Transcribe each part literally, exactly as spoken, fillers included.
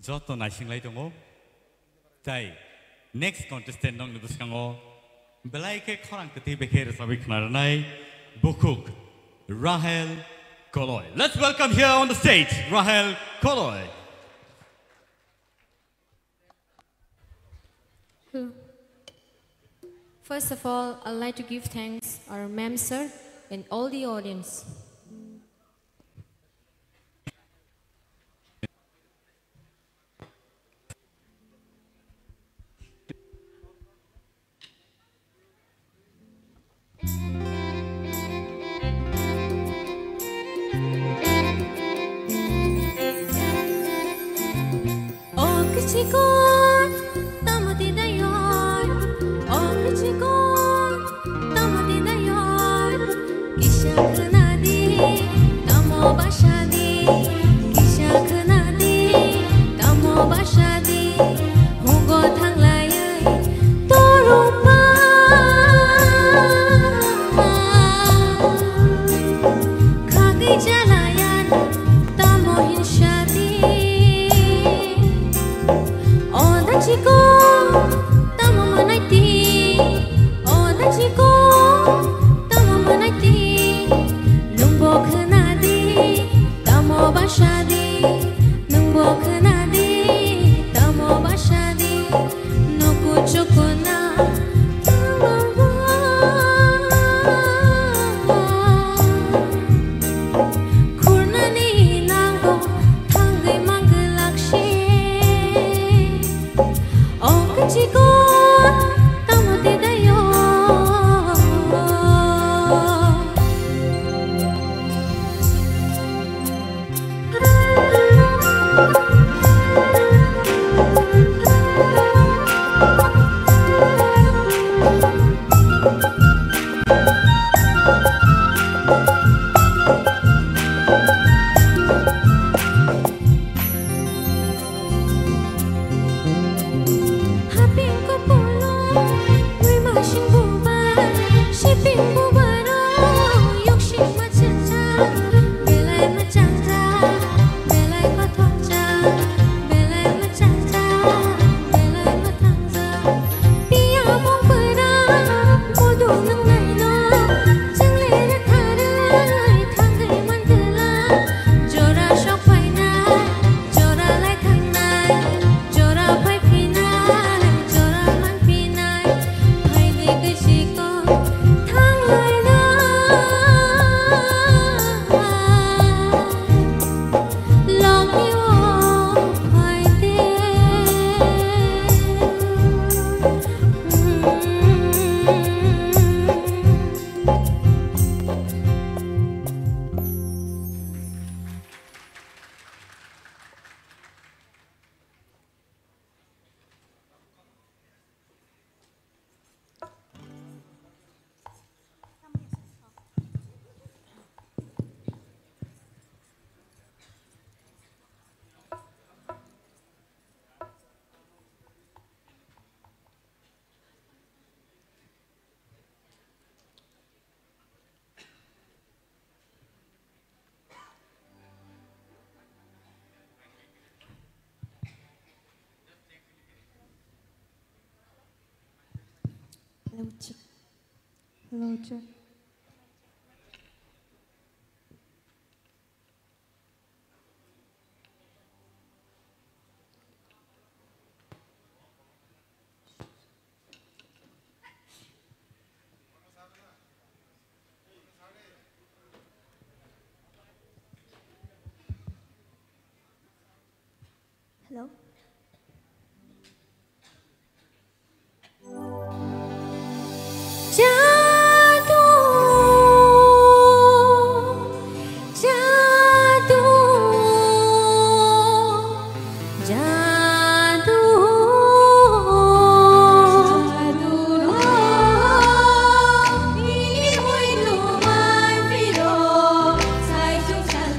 Joto naisinglai tongo. Tai next contestant nokni bwskango belai khe khorang kwtwi bai khe rwchapwi khna rwnai bukhuk Rahel Koloi. Let's welcome here on the stage Rahel Koloi. Hello. First of all, I'd like to give thanks our ma'am, sir, and all the audience. O kichikon, tamo twi dayon? O kichikon, tamo twi dayon? Kisa khwnadi, tamo basadi. Kisa khwnadi, tamo basadi. Hugo thanglaiwi toruma. Khagwi jalayan, tamo hinsadi. O dachiko, tamo manaiti? O dachiko, tamo manaiti? Nungbo khwnadi, tamo basadi? Nungbo khwnadi, tamo basadi? Nuku chukuna, tamo ba? Khurnani nango, thangwi mangwlak se. O kichiko, tamo twi dayo? Haping kupulung, muima sing bubar, siping bubaro, yuksing machangchang, belai machangchang, belai kothokchang, belai machangchang, belai mathangjak. Piya mung pura, modu nang naino, chang le re thare, thangwi mantela, jora sok phainai, jora lai thangnai. Jora phai phinai, jora man phinai, phai di bisi ko thang lai na. Logi o phai de. Hello, check. Hello, check. Hello? Jadu, jadu, jadu. Jadu, nini muitu manpilo, sai chuk sal.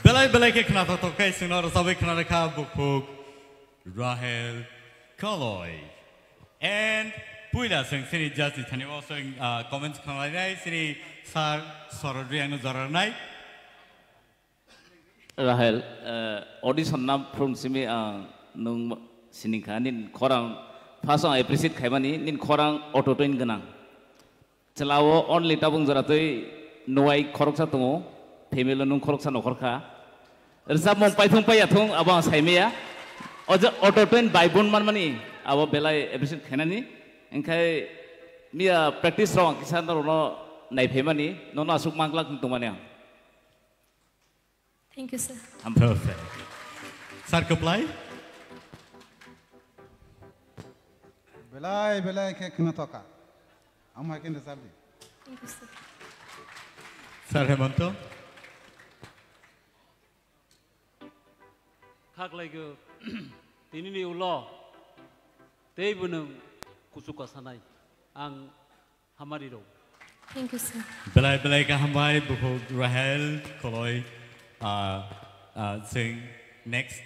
Belai belai khe khnathok thok khe chwngno rwchabwi khna rwkha bukhuk Rahel Koloi. And puila chwng chini judge ni thani o chwng, ah, comments khna lainai chini sir Sorod Reang no jora rwnai. Rahel, eh, audition na phurung simi ang nung sining kha, nin khorang first ang appreciate khaimani, nin khorang auto tune gwnang. Chwla o only tabung jora twi nuwai khoroksa tongo, family o nung khoroksa nokhor kha. Rwchapmung paithung paiya thung abo ang saimaya. O je auto tune bai bun manmani abo belai appreciate khainani. Engkhai miya practice rok ang kisa norokno naiphaimani, nono aswk manglak tongmani ang. Thank you, sir. Hambai. Perfect. Sir Kwplai? Belai belai khe khna thoka. Amo hai khe rwchap di. Thank you, sir. Sir Hemanto? Khaklaigo tinini ulo tei bwnwng kuchuk kasanai. Ang hamari rw. Thank you, sir. Belai belai khe hambai bukhuk Rahel Koloi. Ah, ah, chwng next